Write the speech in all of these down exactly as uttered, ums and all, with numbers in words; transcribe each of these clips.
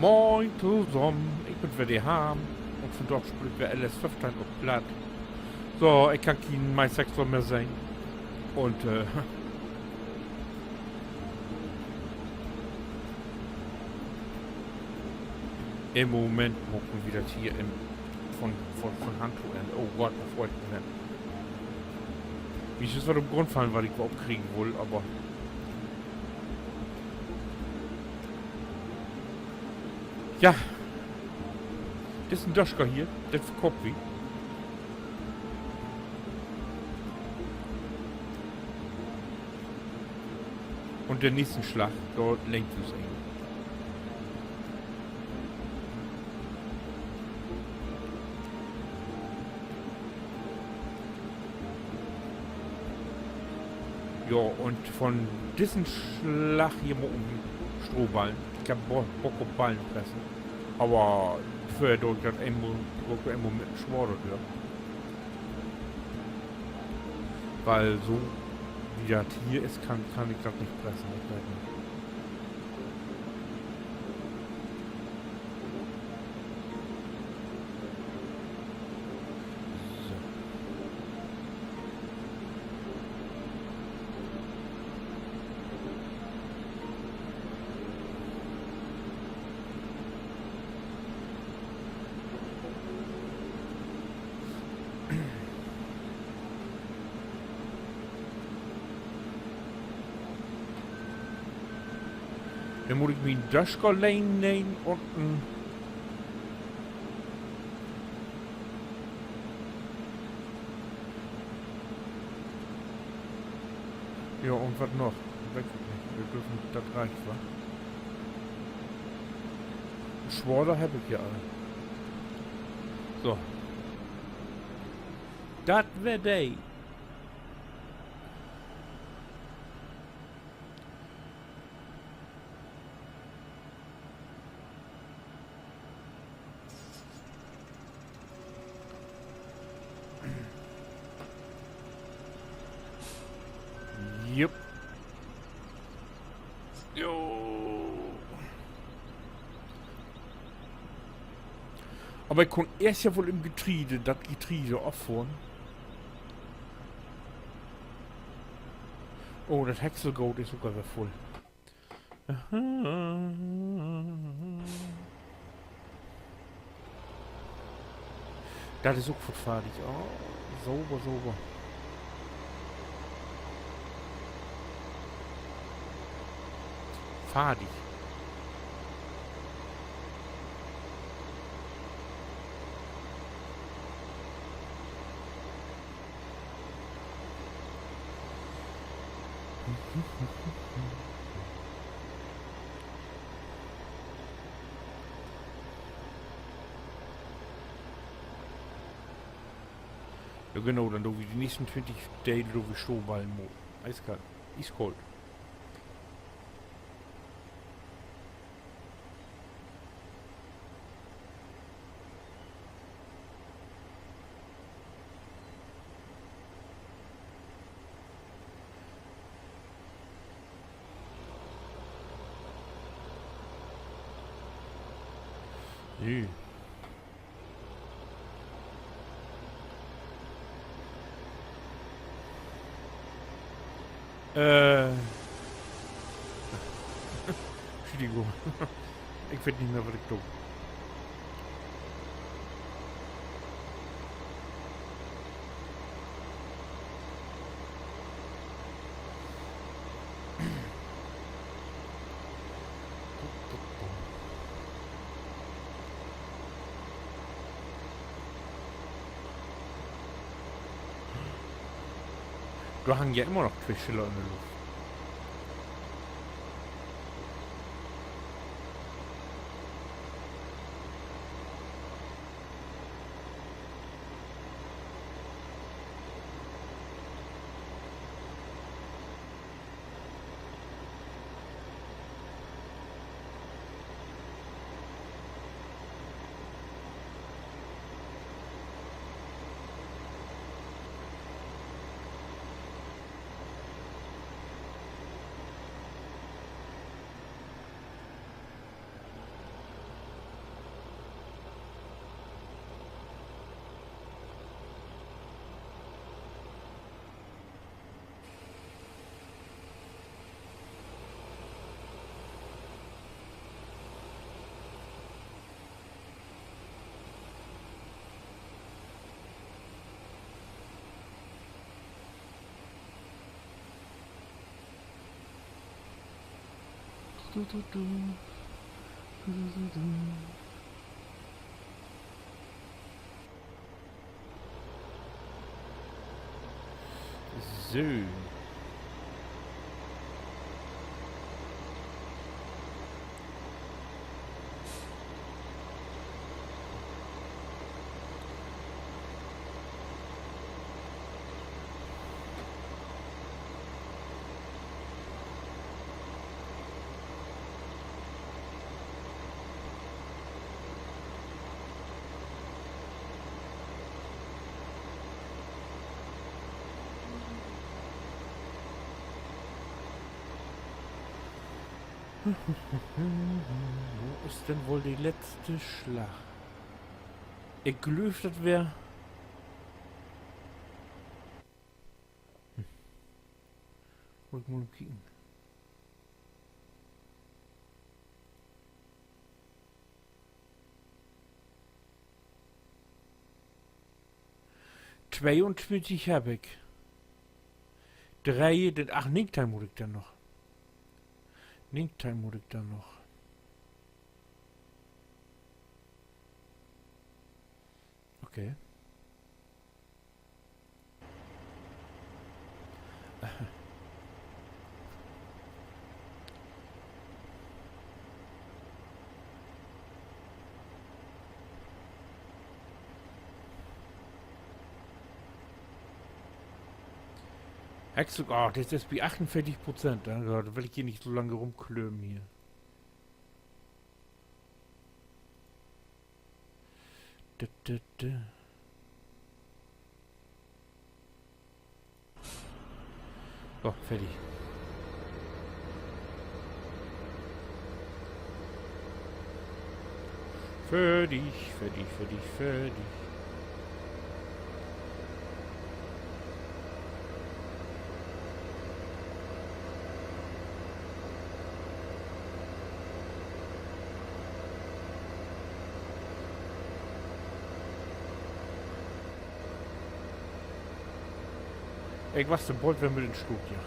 Moin tosamen, ik bün weer de Harm un vundaag speel ik weer L S föffteihn op Platt. So, ik kann kien Mai Sexton mehr sehn. Un, äh, in Moment maakt wi dat hier in, von, von, von Hand to End. Oh Gott, wo fohr ik denn hen? Mi is wat op Grund fallen, wat ik weer opkriegen wull, aver ja, dit is en Döscher hier, den verkoopt wi. Un den nächsten Slag, dor lehnt wi us een. Jo, un von dissen Slag hier maakt wi Strohballen. Ik heff Bo-, Bock op Ballenpressen. Aver vörher do ik dat eenmal, do ik eenmal mit en Schwader dör. Wiel so, wie dat hier is, kann, kann ik dat nich pressen, dat geiht nich. So. Denn mutt ik mien Döscher lehnen un en, ja, un wat noch? Weet ik nich. Wi dröfft, dat reckt, wa? Swader heff ik ja al. So. Dat weer de. Jup. Jo. Aver ik kunn eerst ja woll in Getreide, dat Getreide offohren. Oh, dat Häckselgoot is ok al weer vull. Dat is ok foort fardig. Oh, sauber, sauber. Fardig. Ja, genau, denn doot wi de nächsten twintig Delen, doot wi Strohballen mo-, ieskalt, ieskoolt. Nö. Äh. Entschuldigung. Ik weet nich mehr, wat ik do. Dor hangt ja immer noch twee Schiller in de Luft. Du, du, du. Du, du, du, du. So. Wo is denn woll de letzte Slag? Ik glööv, dat weer, hm. Mutt ik mal kieken. Tweeuntwintig hebb ik. Dree, dat, ach, negentien mutt ik denn noch. Negentien mutt ik denn noch. Okay. Hextech, oh, dat is bi achtunveertig Prozent. Denn, ja, denn will ik hier nich so lang rumklöven hier. Dü, dü, dü. So, fertig. Fertig, fertig, fertig, fertig. Ik was denn bold weer mit de Slootjagd.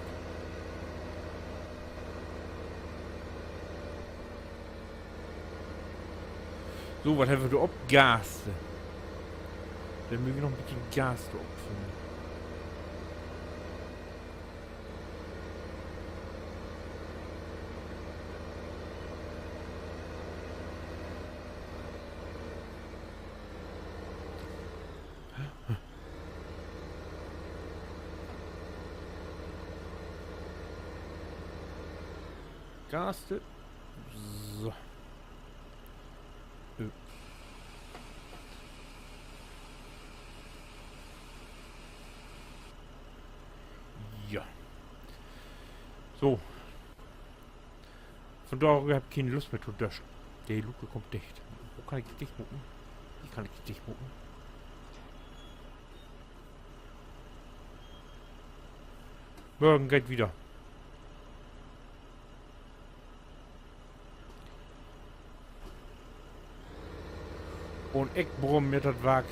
So, wat hebbt wi dor op? Gas. Denn mööt wi noch en beten Gas dor op füllen. Gas. So. Äh. Ja. So. Vundaag heff ik keen Lust mehr to döschen. De Luke kummt dicht. Wo kann ik de dicht maken? Hier kann ik de dicht maken. Morgen geiht wieder. Un ik brumm mit dat Wark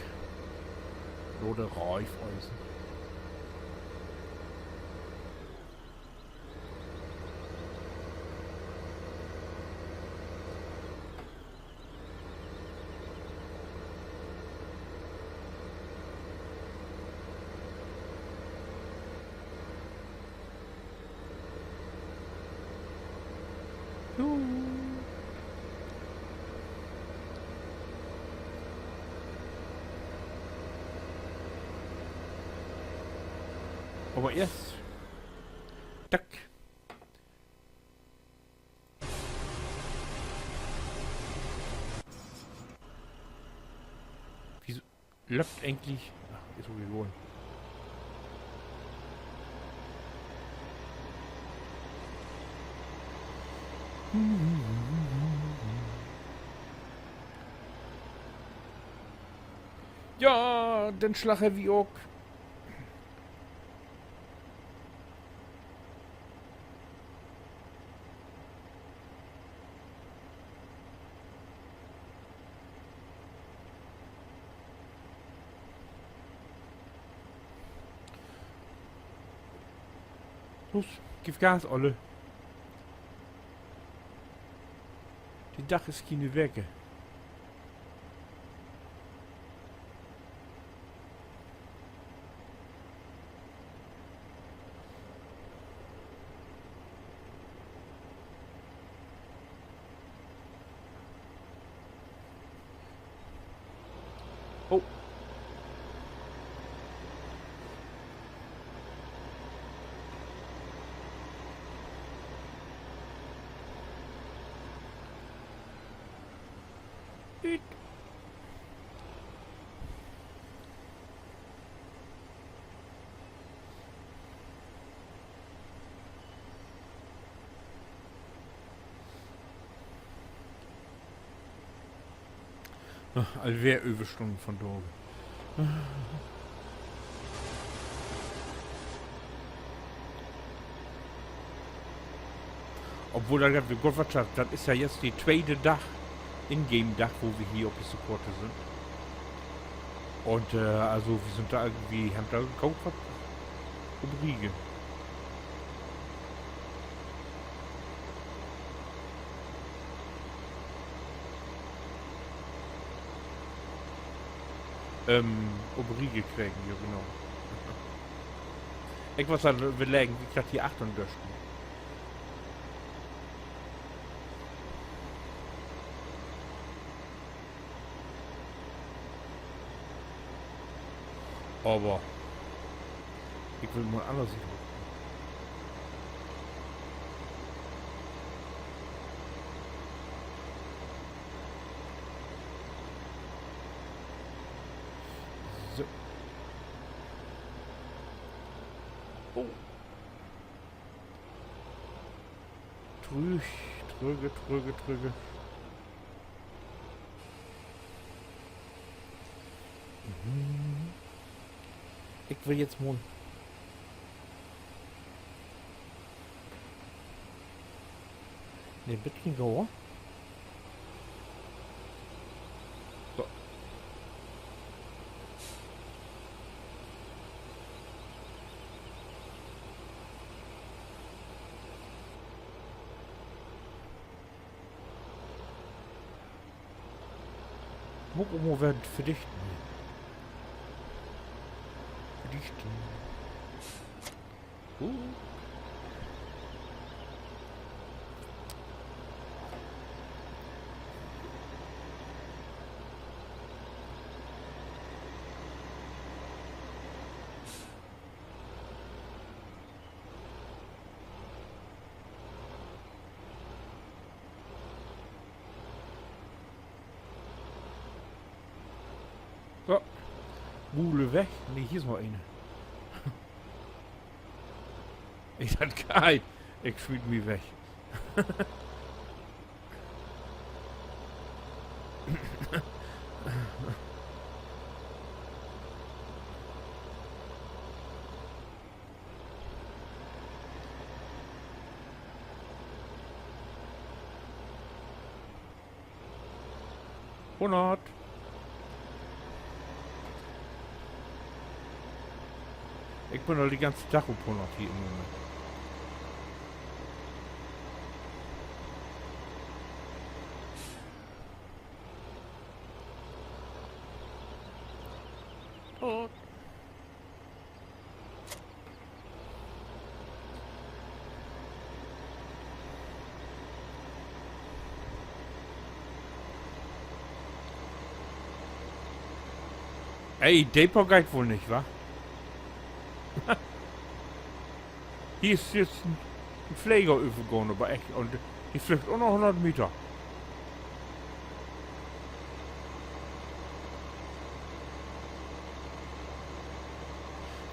dör de Raiffeisen. Aver eerst, tack. Wieso löppt egentlich? Ach, is ok egal. Ja, den Slag heff ik ok. Los, giff Gas, Olle. Dag is kiene Weke. Oh. Hüüt. Ah, al weer Överstunnen vundaag. Obwohl, dat, dat, Gott, wat dat, dat is ja jetzt de tweede Dag, Ingame-Dag, wo wi hier op disse Koort sünd. Un, äh, also, wi sünd dor, wi hebbt dor goot wat op Riege. Ähm, op Riege kregen, ja, genau. Ik was an överleggen, wo ik dat hier achtern dörscht. Aver ik will mal anners sehn. So. Oh. Trüch, trügge, trügge, trügge. Mhm. Ik will jetzt mal en beten gauer. So. Mutt ok mal weer verdichten. Verdichten. Goot. So. Gule weg. Nee, hier is noch een. Ik, dat geiht. Ik smiet mi weg. Hunnert. Ik bün al de ganze Dag op hunnert hier in Moment. Tot. Ey, deper geiht woll nich, wa? Hier is jetzt en, en Fleger övergahn, aver echt, un de flüggt ok noch hunnert Meter.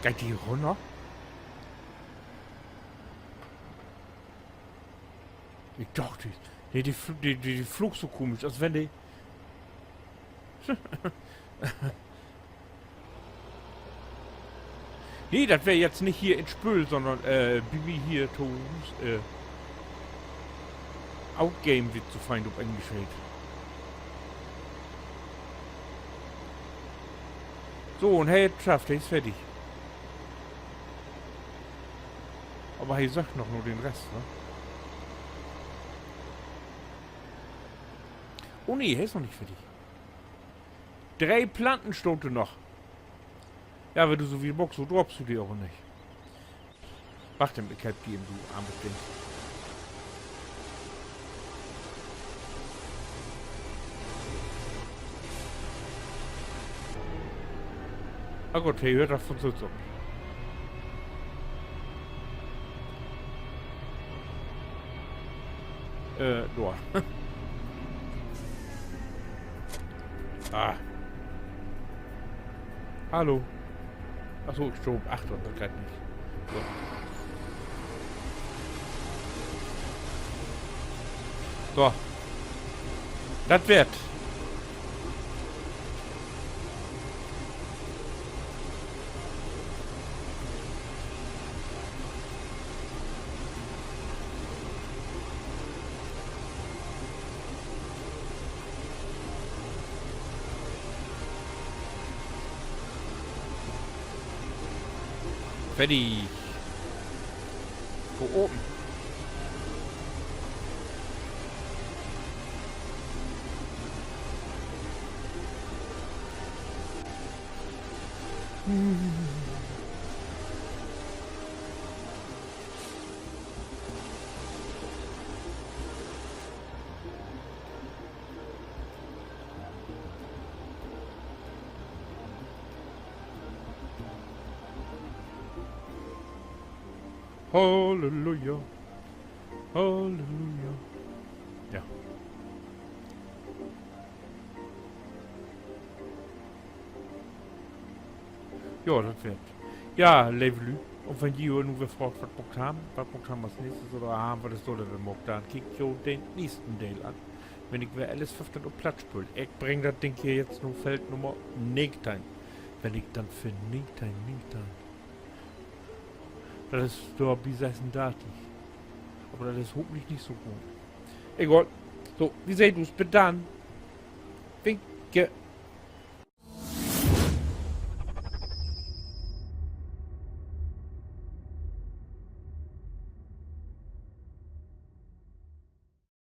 Geiht de rünner? Ik doch, de, de, de fl-, de, de, de floog so komisch, as wenn de Nee, dat weer jetzt nich hier in't Spööl, sonnern, äh, bi mi hier to Huus, äh, Outgame, wie 't so fein op Engelsch heet. So, un he hett 't schafft, he is fertig. Aver he söcht noch na den Rest, ne? Oh nee, he is noch nich fertig. Dree Planten staht dor noch. Ja, wenn du so wiet maakst, so droppst du de aver nich. Wacht, ik help di even, du armes Ding. Na goot, he höört dat von sülvst op. Äh, dor. Ah. Hallo. Ach so, ik stah op achtern, dat geiht nich. So. So. Dat weer 't. Fertig. Go open. Halleluja. Halleluja. Ja. Ja, dat weer 't. Ja, leve Lüüd, un wenn ji jo nu weer fraagt, wat maakt wi, wat maakt wi as nächstes oder, ah, wat is dor denn weer maakt, denn kiekt jo den nächsten Deel an, wenn ik weer L S föffteihn op Platt speel. Ik bring dat Ding hier jetzt na Feld Nummer negenteihn. Wenn ik denn finn, negenteihn, negenteihn. Dat is dor bi sössundartig. Aver dat is hopentlich nich so goot. Egal. So, wi seht us. Bit dann. Winke.